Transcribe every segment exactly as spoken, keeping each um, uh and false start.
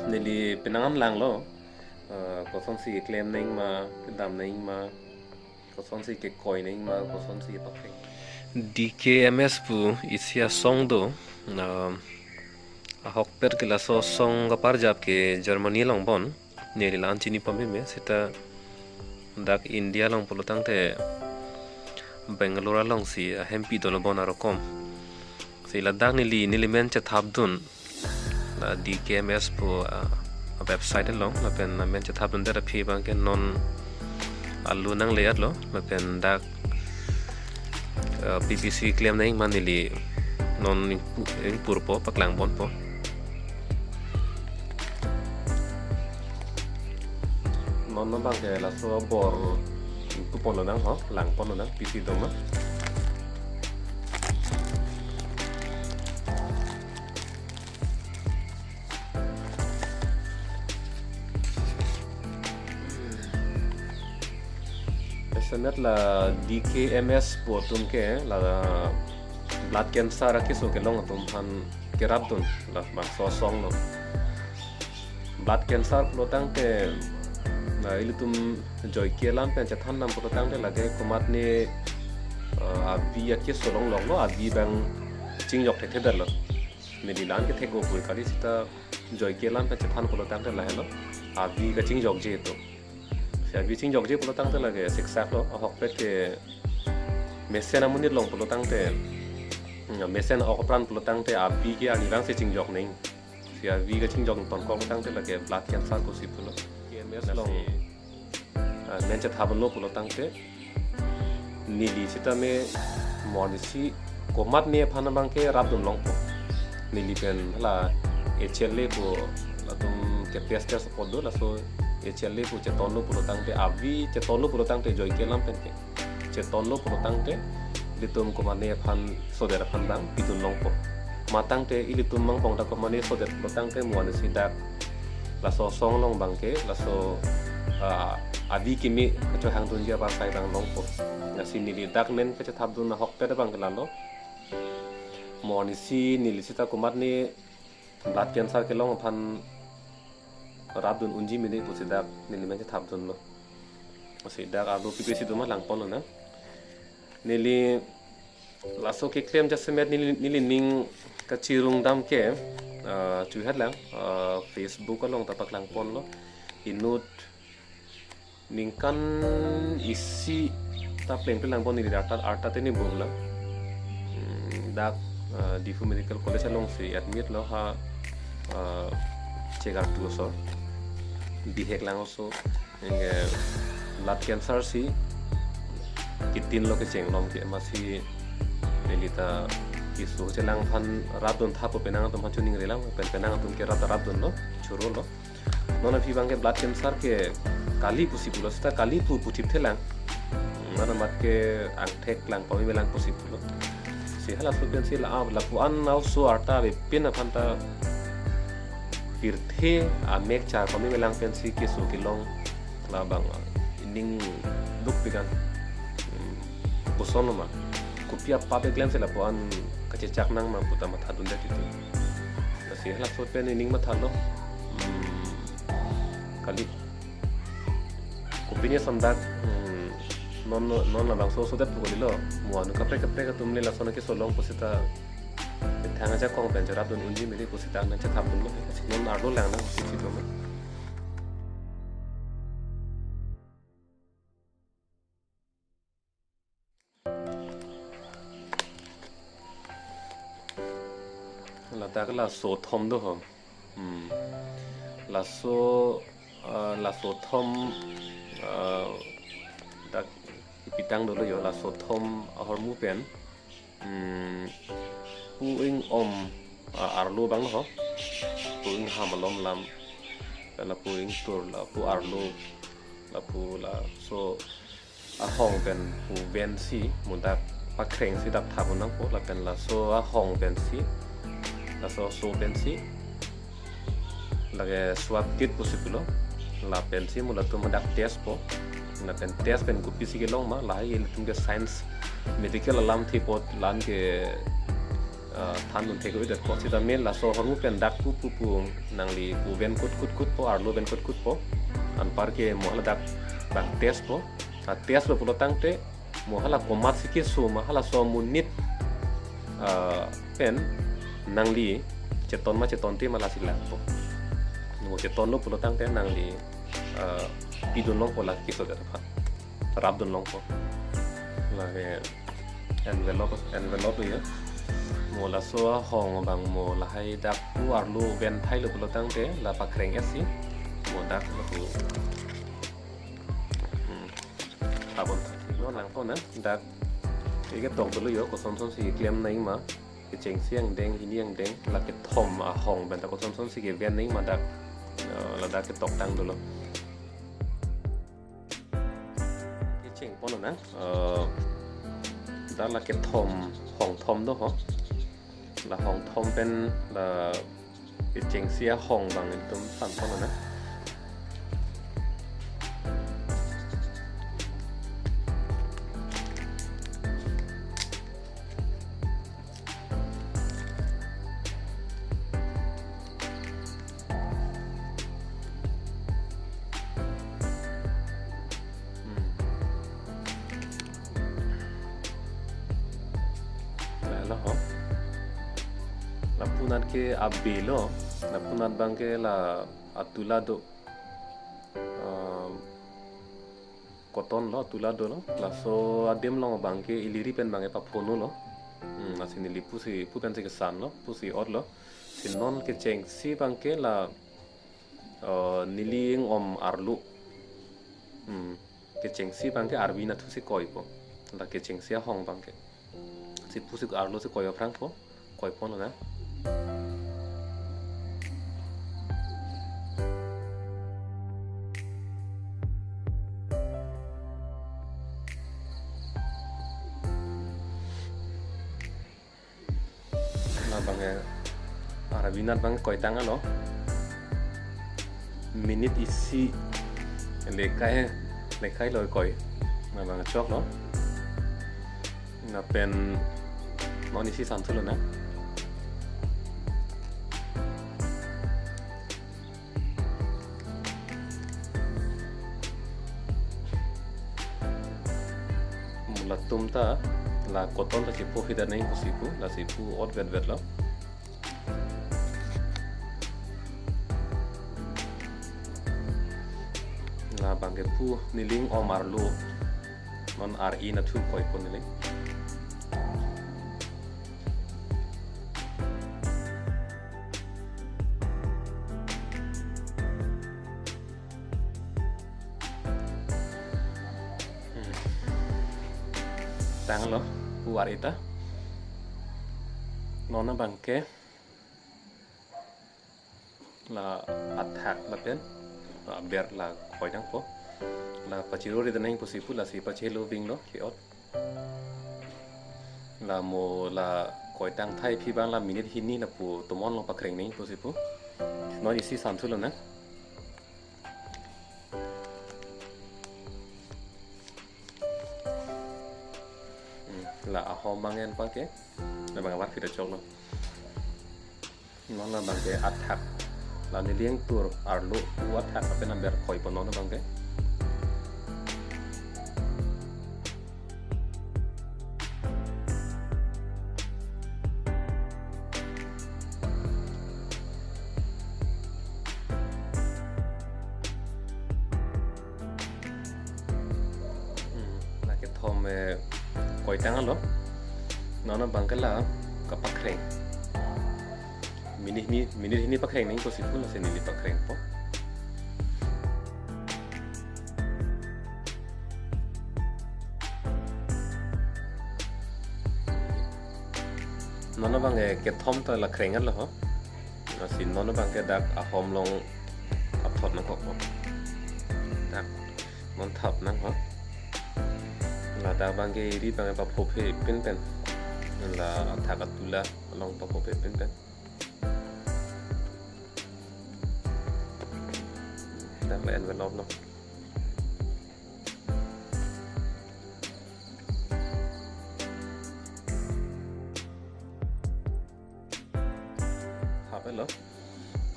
Neli penang an langlo, eh, kosonsi keklem nangji ma, kedam nangji ma, kosonsi kekoi nangji ma, kosonsi papreng. D K M S pu isi asong do, ah, ahokpet ke laso asong kaparjap ke Germany along bon. Neli la-an chini pame me, seta dak India along pulo tangte Bangalore alongsi ahempi dolo bon arokom. Si ladak neli, neli men chethapdun. La D K M S pu, ah, website along, lapen men chethapdundet aphi abang ke non alu nangle-etlo, lapen dak, ah, P P C klem nangji ma neli non ingpu-, ingpurpo, paklang ponpo. Non abang ke laso abor ingpu ponlonang ho, lang ponlonang, P C do ma. Jasemet la D K M S pu atum ke la blood cancer akeso kelong atum aphan kerapdun labangso asong lo. Blood cancer pulo tangte, na ilitum joike alam pen chethan nang pulo tangte lake komatne, eh, avi akeso longloklo, avi abang chingjok thekthedetlo. Neli la-an kethek-o pu kali, seta joike alam pen chethan pulo tangte lahelo. Avi kachingjokje to. Si avi chingjokje pulo tangte lake siksak lo, ahokpet ke mesen amonit along pulo tangte, mm, mesen ok apran pulo tangte avi ke arnivang si chingjok nangji. Si avi kachingjok tongkok tangte lake blood cancer kosi pulo. K M S along, ah, men chethapdunlo pulo tangte, neli sitame mo arnisi komatne aphan abang ke rapdun longpo. Neli pen hala H L A pu latum ke test test apot do, laso H L A pu chetonlo pulo tangte, avi chetonlo pulo tangte joike alam pen ke chetonlo pulo tangte, ilitum komatne aphan sodet aphan abang pidun longpo. Matangte ilitum mangpong dak komatne sodet pulo tangte mo arnisi dak laso asong along abang ke laso, ah, avi kimi kachohangdunji apar sai abang longpo. Lasi neli dak men kachethapdun ahokpet abang ke lalo. Mo arnisi neli seta komatne blood cancer kelong aphan rapdun unji mene pusi dak neli men chethapdunlo. Si dak arlo P P C do ma lang ponlonang. Neli laso keklem jasemet neli, neli ning kachirung dam ke, ah, chuhet lang, ah, Facebook along ta paklang ponlo. Inut ningkan isi ta plengple lang pon neli arta, arta teni bum lang. Hmm, dak, ah, Diphu Medical College alongsi admit lo ha, ah, chegar tu so. Bihek lang oso. Anke blood cancer si kitin lo kecheng long ke, amatsi neli ta keso chelang aphan rapdun tha pu penang atum aphan choningri lang, pen penang atum ke rap ta rapdunlo, chorolo. Non aphi abang ke blood cancer ke kali pusi pulo, seta kali pu puthipthe lang. Non amat ke angthek lang pame lang pusi pulo. Si halaso pensi la, ah, lapu-an aoso arta avepin aphan ta pirthe amek char pame lang pensi keso kelong labang, ah, ining duk pikan. Hmm, puson ma. Kopi apap keklemsi lapu-an kachechak nang ma pu ta mathadundet itu. Lasi halaso pen ining mathalo. Hmm, kali. Kopine sondak, hmm, non, non labangso sodet pu kalilo. Mo anu kaprek kaprek atum le lason keso long pusita thang ajakong pen cherapdun unji mene pusita nang chethapdunlo. Lasi non arlo lang nang si si doma. Ladak laso thom do ho. Hmm. Laso, ah, laso thom, ah, dak ipitang dolo yo, laso thom ahormu pen. Hmm. Pu-ing om, ah, arlo abang ho. Pu-ing ham alom lam. Lapen lapu-ing tur, lapu arlo, lapu laso ahong pen pu ven si, mo dak pakreng si dak thap nangpo, lapen laso ahong pen si, laso aso pen si, lake swab kit pusi pulo, lapen si mo latum dak test po, lapen test pen kopisi kelong ma, lahai ilitum ke science medical alamthe apot la-an ke, Ah, than un thek-o-edetpo, sitame laso ahormu pen dak pu pu pu nangli pu ven kut kut kutpo, arlo ven kut kutpo. Anparke mo hala dak bang testpo. Ah, testlo pulo tangte mo hala komatsi keso ma halaso amonit, ah, pen nangli cheton ma chetonte ma lasi langpo. Mo chetonlo pulo tangte nangli, ah, pidun longpo la kesodet aphan. Rapdun longpo. Lake envelope, envelope lo ya. Mo laso ahong abang mo lahai dak pu arlo ven thailo pulo tangte la pakreng-etsi mo dak lapu. Hmm. Sabon. Non langpo na dak. Ike tong dolo yo, kosonson si klem nangji ma. Kechengsi angdeng, hini angdeng, la kethom ahong pen ta kosonson si keven nangji ma dak. Eh, ladak ketoktang dolo. Kecheng ponlo na. Eh, dak la kethom, hong thom do ho. La hong thom pen la kechengsi ahong abang itum san ponlo na. Hmm. Lalo ho. Lapunat ke abe lo. Lapunat abang ke la atula do. Um, cotton lo, atula dolo. Laso adim along abang ke ili ri pen abang ke paphono lo. Hmm, lasi neli pusi, pu pensi kesan lo, pusi ot lo. Si non kechengsi abang ke la, eh, neli ing-om arlo. Hmm, kechengsi abang ke arvi nathu si koipo. La kechengsi ahong abang ke. Si pusi arlo si koi aphrangpo, koi ponlo na. Labang ya, arvinat abang koitang alo. Minute isi lekai, lekai lo koi. Labang choklo. Lapen non isi santhulo na. Latum ta la cotton ta chipo hida nangji pusi pu, lasi pu ot vetvet lo. Labang ke pu neli ing-om arlo. Non ar-i nathu koipo neli. Hmm. Tanglo, pu ar-i ta. Non abang ke la athak lapen aber la koitangpo. La pachirori danang pusi pu lasi pachelo vinglo ke-ot. La mo la koitang thai aphi abang la minute hini lapu tomon along pakreng nangji pusi pu. Non isi santhulo na. Hmm, la ahom abang en pa ke. Labang abar phita choklo. Non labang ke athak. La neli ingtur arlo pu athak lapen aber koipo non labang ke. Hmm, la kethom, eh, koitang alo. Non abang ke la kapakreng. Minute hini, minute hini pakreng nangji pusi pu lasi neli pakrengpo. Non abang ke kethom ta la kreng alo ho. Lasi non abang ke dak ahom along athot nangkok ho. Dak non thap nang ho. Ladak abang ke iri abang ke paphophe pinpen. La athak atula along paphophe pinpen. Dak la envelope lo.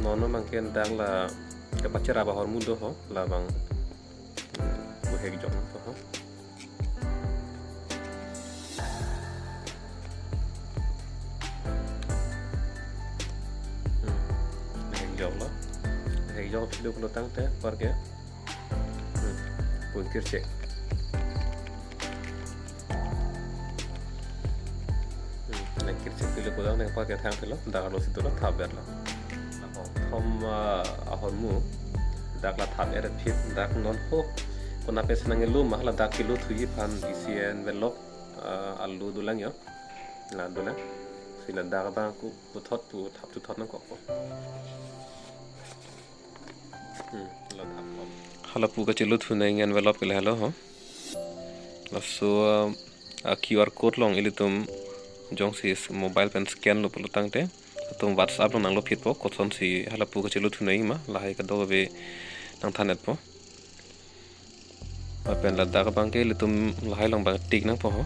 Non abangke dak la kepacherap ahormu do ho, labang, hmm, pu hekjok nangpo ho. Hmm, hekjoklo. Hekjok philo pulo tangte anparke, hmm, pu kirche. Hmm, nang kirche philo pulo tangte anparke thang philo, dak arlo si dolo, thap-etlo. Ahormu thom, ah, ahormu dak la thap-et aphi, dak non ho konat pensi nangkelo ma, hala dak kelo thuji aphan isi envelope, ah, alo dolang jo. La dolang. Si ladak abang pu puthot, pu thap thuthot nangkokpo. Hmm, la thap thot. Hala pu kachelo thu nang envelope ke lahelo ho. Laso, ah, a Q R code along ilitum jongsi mobile pen scan lo pulo tangte, latum WhatsApp along nanglo phitpo, kosonsi hala pu kachelo thu nangji ma, lahai kadokave nangthan-etpo. Lapen ladak abangke ilitum lahai along abang tick nangpo ho.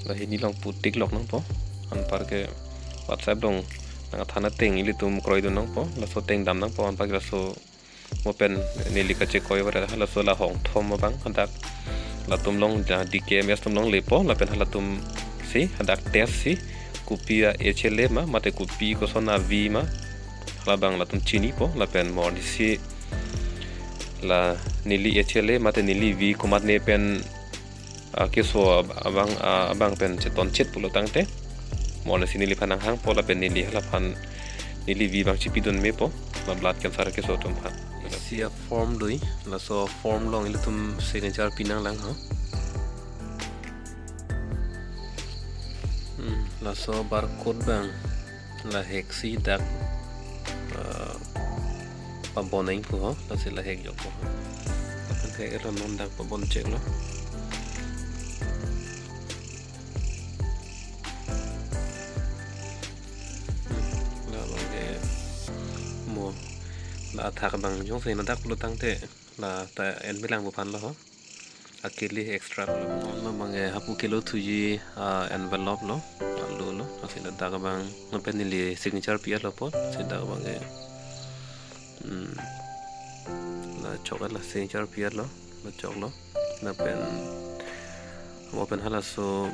La hini along pu tick lok nangpo. Anparke WhatsApp along nangthan ateng ilitum kroidun nangpo. Laso ateng dam nangpo, anparke laso mo pen neli kachekoi varet, halaso la hong thom abang hadak latum along, ja, D K M S atum along lepo, lapen halatum si hadak test si kopi a H L A ma, mate kopi koson a V ma, halabang latum chinipo, lapen mo arnisi la neli H L A mate neli V komatne pen, ah, keso ab-, abang, ah, abang pen cheton chet pulo tangte, mo arnisi neliphan nanghangpo, lapen neli halaphan neli V abang chipidun mepo, la blood cancer keso atum aphan. Isi a form do, laso form along ilitum signature pi nanglang ho. Hmm, laso barcode abang la heksi dak, ah, pabon nangpo ho, lasi la hekjokpo ho. Lapen hek-etlo, non dak pabon cheklo. Hmm, labangke mo, la athak abang jongsi nangdak pulo tangte, la ta en bilang pu aphan lo ho. Akili extra lo. Non abangke hapu kelo thuji, ah, envelope lo, alo lo. Lasi ladak abang non pen neli signature pi-etlo apot, si dak abangke, hmm, la chok-et, la signature pi-etlo, la choklo. Lapen mo pen halaso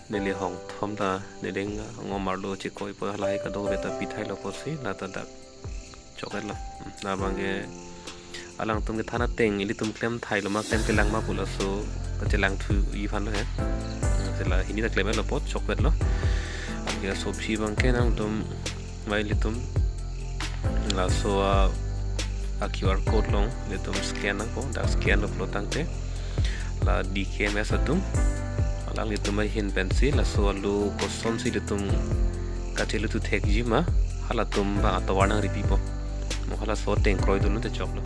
neli hong thom ta neli ngom arlo chekoipo, halahai kadokave ta pithailo apotsi la ta dak chok-etlo. Hmm, labangke alangtum kethan ateng ilitum klem thailo ma, klem kelang ma pu laso kachelang thuji aphan lo he. Hmm, si la hini ta klem-etlo apot chok-etlo. Anke laso aphi abangke nangtum mai ilitum laso a, a Q R code along ilitum scan nangpo, dak scan lo pulo tangte la D K M S atum alanglitum ahin pensi laso alo kosonsi ilitum kachelo thu thekji ma, halatum abang atovar nangripipo. Mo halaso ateng kroidun te choklo.